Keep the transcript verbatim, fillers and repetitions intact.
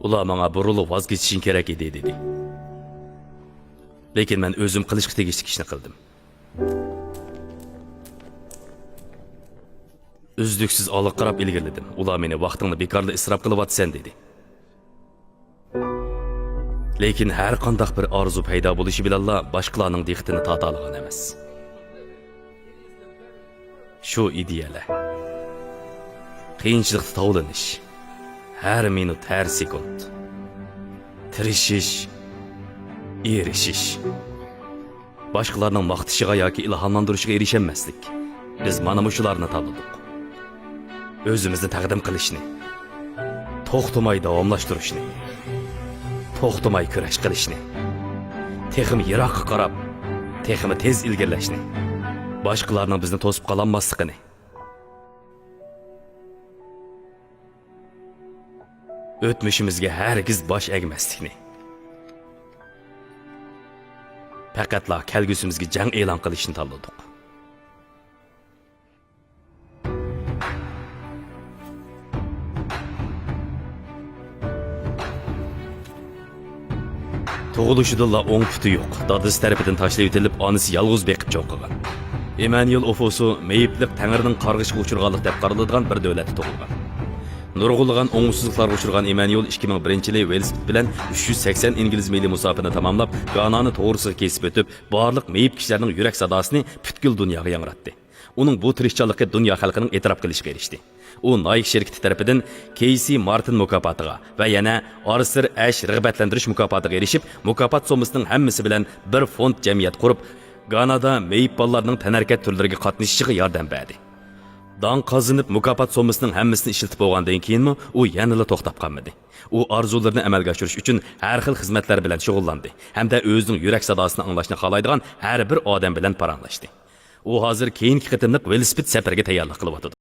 ئۇلار ماڭا بۇرۇنلا ۋاز كېچىشىڭ كېرەك ئىدى، دېدى. لېكىن مەن ئۆزۈم قىلىشقا تېگىشلىك ئىشنى قىلدىم. ئۈزلۈكسىز ئالغا قاراپ ئىلگىرىلىدىم. ئۇلار مېنى ۋاقتىڭنى بىكارلا ئىسراپ قىلىۋاتىسەن، دېدى. لېكىن ھەر قانداق بىر ئارزۇ پەيدا بولۇشى بىلەنلا باشقىلارنىڭ دىققىتىنى تارتالىغان ئەمەس. شۇ ئىدىيەلەر، قىيىنچىلىقتا تاۋلىنىش، ھەر مىنۇت، ھەر سېكۇنت، تىرىشىش، ئېرىشىش، باشقىلارنىڭ ماختىشىغا ياكى ئىلھاملاندۇرۇشىغا ئېرىشەلمەسلىك. بىز مانا مۇشۇلارنى تاللىدۇق. ئۆزىمىزنى تەقدىم قىلىشنى، توختىماي داۋاملاشتۇرۇشنى، توختىماي كۈرەش قىلىشنى، تېخىمۇ يىراققا قاراپ، تېخىمۇ تېز ئىلگىرىلەشنى، باشقىلارنىڭ بىزنى توسۇپ قالالماسلىقىنى، ئۆتمۈشىمىزگە ھەرگىز باش ئەگمەسلىكنى، پەقەتلا كەلگۈسىمىزگە جەڭ ئېلان قىلىشنى تاللىدۇق. تۇغۇلۇشىدىنلا ئوڭ پۇتى يوق، دادىسى تەرىپىدىن تاشلىۋېتىلىپ، ئانىسى يالغۇز بېقىپ چوڭ قىلغان. ئىمانۇئېل ئوفوسۇ مېيىپلىق تەڭرىنىڭ قارغىشىغا ئۇچرىغانلىق دەپ قارىلىدىغان بىر دۆلەتتە تۇغۇلغان. نۇرغۇنلىغان ئوڭۇشسىزلىقلارغا ئۇچرىغان ئىمانۇئېل ئىككى مىڭ بىرىنچى يىلى ۋېلىسىپىت بىلەن ئۈچ يۈز سەكسەن ئىنگلىز مىلى مۇساپىنى تاماملاپ، گانانى توغرىسىغا كېسىپ ئۆتۈپ، بارلىق مېيىپ كىشىلەرنىڭ يۈرەك ساداسىنى پۈتكۈل دۇنياغا ياڭراتتى. ئۇنىڭ بۇ تىرىشچانلىقى دۇنيا خەلقىنىڭ ئېتىراپ قىلىشىغا ئېرىشتى. ئۇ نايك شىركىتى تەرىپىدىن كېيسى مارتىن مۇكاپاتىغا ۋە يەنە ئارسېر ئەش رىغبەتلەندۈرۈش مۇكاپاتىغا ئېرىشىپ، مۇكاپات سوممىسىنىڭ ھەممىسى بىلەن بىر فوند جەمئىيەت قۇرۇپ، گانادا مېيىپ بالىلارنىڭ تەنھەرىكەت تۈرلىرىگە قاتنىشىشىغا ياردەم بەردى. داڭ قازىنىپ، مۇكاپات سوممىسىنىڭ ھەممىسىنى ئىشلىتىپ بولغاندىن كېيىنمۇ ئۇ يەنىلا توختاپ قالمىدى. ئۇ ئارزۇلىرىنى ئەمەلگە ئاشۇرۇش ئۈچۈن ھەر خىل خىزمەتلەر بىلەن شۇغۇللاندى ھەمدە ئۆزىنىڭ يۈرەك ساداسىنى ئاڭلاشنى خالايدىغان ھەر بىر ئادەم بىلەن پاراڭلاشتى. ئۇ ھازىر كېيىنكى قېتىملىق ۋېلىسىپىت سەپىرىگە تەييارلىق قىلىۋاتىدۇ.